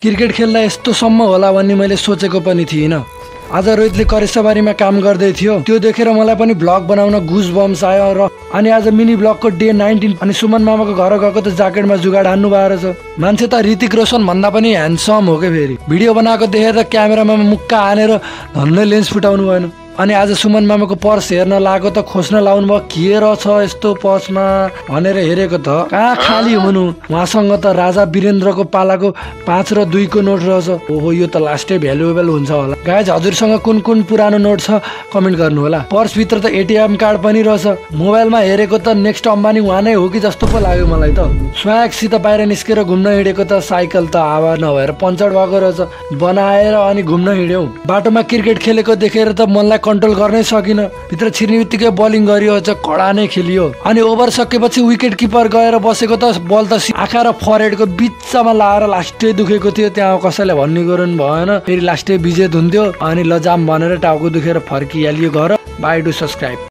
Cricket खेल्दा यस्तोसम्म होला भन्ने मैले सोचेको पनि थिइनँ। आज रोहितले करेसाबारीमा काम गर्दै थियो, त्यो देखेर मलाई पनि भ्लग बनाउन गुज बम्स आयो र अनि आज मिनी भ्लगको डे 19 अनि सुमन मामाको घर गएको त ज्याकेटमा जुगाड हान्नु भएको रहेछ। मान्छे त ऋतिक रोशन भन्दा पनि ह्यान्डसम हो के। फेरि भिडियो बनाएको देखेर क्यामेरामा मुक्का हानेर धन्दै लेन्स फुटाउनु भएन। अनि आज सुमन मामाको पर्स हेर्न लागेको त खोज्न लाउनु भयो, के रहेछ यस्तो पर्समा भनेर हेरेको त कहाँ खाली हुनु। उहाँसँग त राजा वीरेन्द्रको पालाको 5 र 2 को नोट रहेछ। ओहो, यो त लास्टै भ्यालुएबल हुन्छ होला। गाइज, हजुरसँग कुन कुन पुरानो नोट छ कमेन्ट गर्नु होला। पर्स भित्र त एटिएम कार्ड पनि रहेछ। मोबाइलमा हेरेको त नेक्स्ट अम्बानी उहाँ नै हो कि जस्तो पो लाग्यो मलाई त। स्वागसित बाहिर निस्केर घुम्न हिँडेको त साइकल त हावा नभएर पञ्चर भएको रहेछ। बनाएर अनि घुम्न हिँड्यौँ। बाटोमा क्रिकेट खेलेको देखेर त मनलाई कन्ट्रोल गर्नै सकिन। भित्र छिर्ने बित्तिकै बलिङ गरियो, कडा नै खेलियो। अनि ओभर सकेपछि विकेट किपर गएर बसेको त बल त आँखा र फरेडको बिचमा लाएर लास्टै दुखेको थियो। त्यहाँ कसैले भन्ने गर्नु भएन। फेरि लास्टै विजेत हुन्थ्यो अनि लजाम भनेर टाउको दुखेर फर्किहालियो घर। By, do subscribe.